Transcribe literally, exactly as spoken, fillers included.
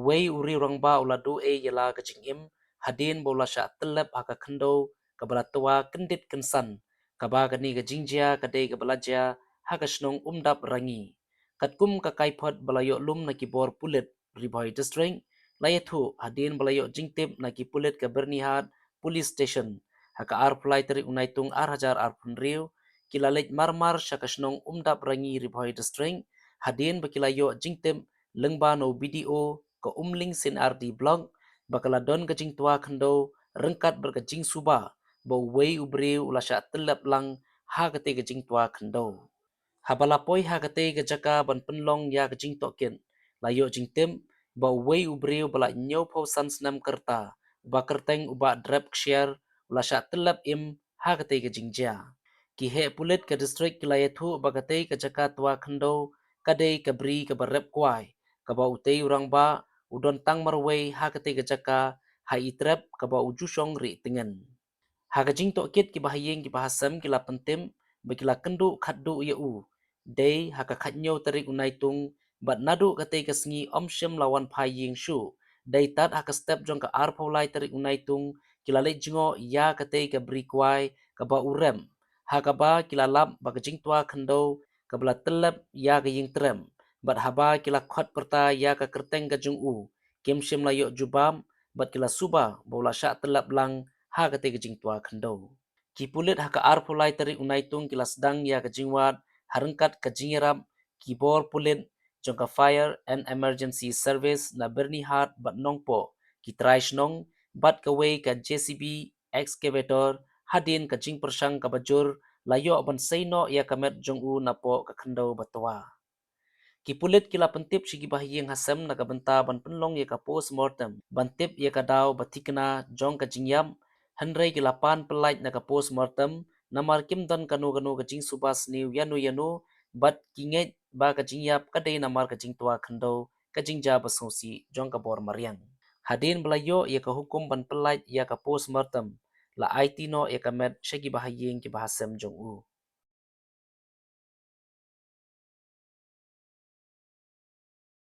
Uwei u riewrangbah u la duh ei ïa la ka jingim hadien ba u la shah tyllep ha ka khyndew kaba la twa kyndit kynsan, kaba kane ka jingjia ka dei kaba la jia ha ka shnong Umdap Rangi. Katkum ka kaiphod ba la ïoh lum na ki bor pulit Ri Bhoi District, la ïathuh hadien ba la ïoh jingtip na ki pulit ka Byrnihat Police Station, ha ka arphew lai tarik u Naitung ar hajar arphew hynriew, ki la leit marmar sha ka shnong Umdap Rangi, Ri Bhoi District, hadien ba ki la ïoh jingtip lyngba na u B D O ka Umling Senior D Block, ba ka la don ka jingtwa khyndew ryngkat bad ka jingsuba ba uwei u briew u la shah tyllep lang ha katei ka jingtwa khyndew. Haba la poi ha katei ka jaka ban pynlong ïa ka jingtohkit, la ïoh jingtip ba uwei u briew ba la hynñiewphew san snem ka rta, uba kyrteng u Bah Drep Kshiar, u la shah tyllep im ha katei ka jingjia. Ki heh pulit ka district ki la ïathuh ba katei ka jaka twa khyndew ka dei ka bri kaba rep kwai, kaba utei u rangbah u don tang marwei ha katei ka jaka, ha i trep kaba u ju shong rieh tngen. Ha ka jingtohkit, kiba ha ïing kiba ha sem ki la pyntip ba ki la kynduh khatduh ïa u dei ha ka khathynñiew tarik u Naitung, bad naduh katei ka sngi ym shym la wan phai ïing shuh. Dei tad ha ka step jong ka arphew lai tarik u Naitung ki la leit jngoh ïa katei ka bri kwai kaba u rep, ha kaba ki la lap ba ka jingtwa khyndew kaba la tyllep ïa ka ïing trep, bad haba ki la khot pyrta ïa ka kyrteng ka jong u, kim shym la ïoh jubab, bad ki la suba ba u la shah tyllep lang ha katei ka jingtwa khyndew. Ki pulit ha ka arphew lai tarik u Naitung ki la sdang ïa ka jingwad ha ryngkat ka jingïarap ki bor pulit jong ka Fire and Emergency Service na Byrnihat bad Nongpoh, ki trai shnong, bad kawei ka J C B excavator, hadien ka jingpyrshang kaba jur la ïoh ban sei noh ïa ka met jong u napoh ka khyndew ba twa. Ki pulit ki la pyntip sha kiba ha ïing ha sem na ka bynta ban pynlong ïa ka postmortem ban tip ïa ka daw ba thikna jong ka jingïap, hynrei ki la pan pyllait na ka postmortem namar kim don kano kano ka jingsuba sniew ïano ïano, bad ki ngeit ba ka jingïap ka dei namar ka jingtwa khyndew, ka jingjia ba sngewsih jong ka bor mariang. Hadien ba la ïoh ïa ka hukum ban pyllait ïa ka postmortem, la aiti noh ïa ka met sha kiba ha ïing kiba ha sem jong u.